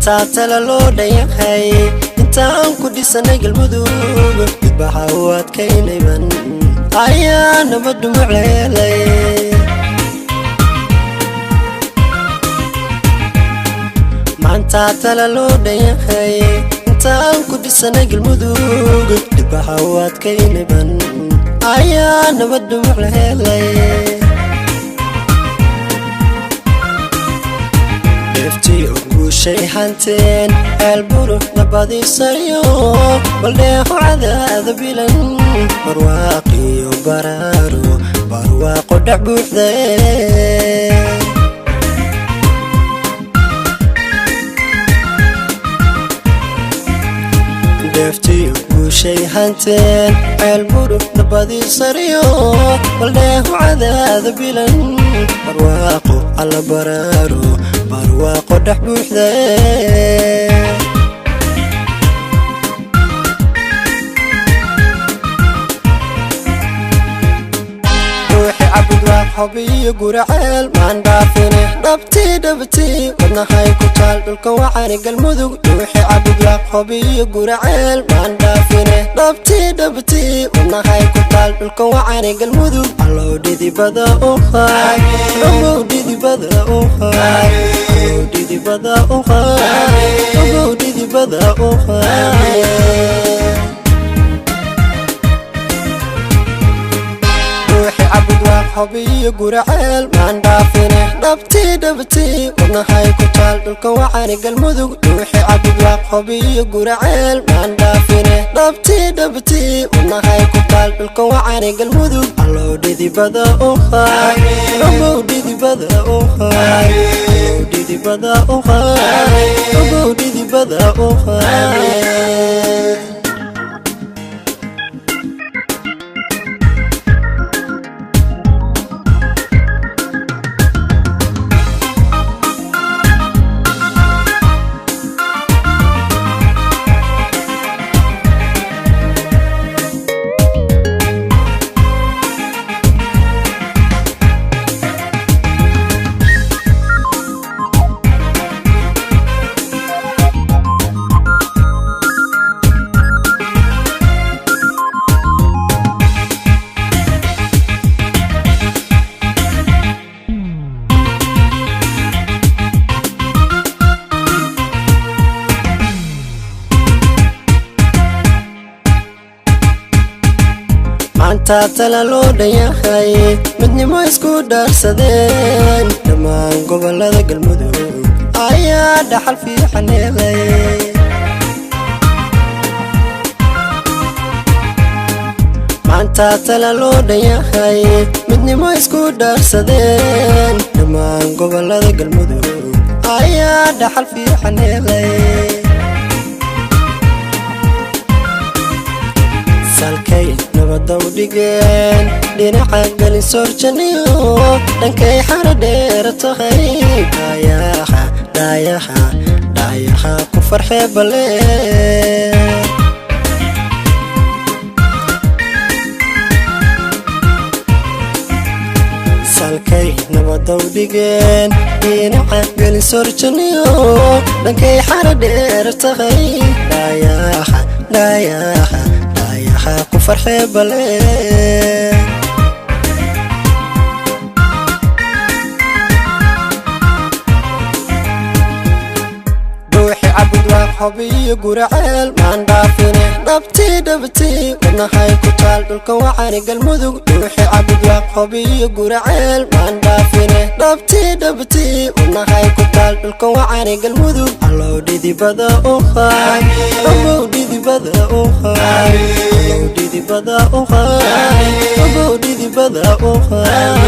Maanta tala loo dhanyahay intaan ku dhisanay Galmudug, didbaxa u adkaynayban ayaa nabad dhumucleelay. Maanta tala loo dhanyahay intaan ku dhisanay Galmudug, didbaxa u adkaynayban ayaa nabad dhumucleelay. Guushay hanteen Ceelburu nabadiisayo, baldheeho cadaada bilan, barwaaqiyo baraaro, barwaaqo dhex buuxde. Dheeftiyo guushay hanteen Ceelburu nabadiisaryo, baldheeho cadaada bilan, barwaaqo alla baraaro, barwaaqo dhex buuxde. Ruuxi Cabudwaaq, Xobiyo, Guraceel maan dhaafine, dhabtii dhabtii wadnahay ku taal dhulka wacani Galmudug. Ruuxi Cabudwaaq, Xobiyo, Guraceel maan dhaafine, dhabtii dhabtii wadnahay ku taal dhulka wacani Galmudug. Allow dhidibada u qaad, ogow dhidibada u qaad, ogow dhidibada u qaad, ogow dhidibada u qaad. Ruuxi Cabudwaaq, Xobiyo, Guraceel maan dhaafine, dhabtii dhabtii wadnahay ku taal dhulka wacani Galmudug. Ruuxi Cabudwaaq, Xobiyo, Guraceel maan dhaafine, dhabtii dhabtii wadnahay ku taal dhulka wacani Galmudug. Allow dhidibada u qaad, ogow dhidibada u qaad, ogow dhidibada u qaad, ogow dhidibada u qaad. Maanta tala loo dhanyahay midnimo isku dhaarsadeen dhammaan gobolada Galmudug ayaa dhaxal fiican helay. Maanta tala loo dhanyahay midnimo isku dhaarsadeen dhammaan gobolada Galmudug ayaa dhaxal fiican helay. Salkay nabada u dhigeen dhinaca Gelinsoorjaniyo, dhankay xara dheera tahay, dhaayaha dhaayaha dhaayaha ku farxee bale. Salkay nabada u dhigeen dhinaca Gelinsoorjaniyo, dhankay xara dheera tahay, dhaayaha dhaayaha dhaayaha ku farxee bale. Ruuxi Cabudwaaq, Xobiyo, Guraceel maan dhaafine, dhabtii dhabtii wadnahay ku taal dhulka wacani Galmudug. Ruuxi Cabudwaaq, Xobiyo, Guraceel maan dhaafine, dhabtii dhabtii wadnahay ku taal dhulka wacani Galmudug. Allow dhidibada u qaad, ogow dhidibada u qaad, ogow dhidibada u qaad, ogow dhidibada u qaad.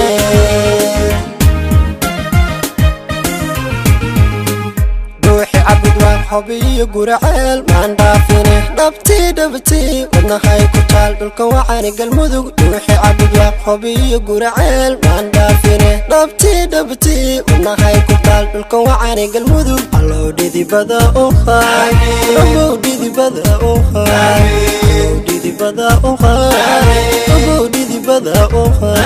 Ruuxi Cabudwaaq, Xobiyo, Guraceel maan dhaafine, dhabtii dhabtii wadnahay ku taal dhulka wacani Galmudug. Ruuxi Cabudwaaq, Xobiyo, Guraceel maan dhaafine, dhabtii dhabtii wadnahay ku taal dhulka wacani Galmudug. Allow dhidibada u qaad, ogow dhidibada u qaad, ogow dhidibada u qaad, ogow dhidibada u qaad.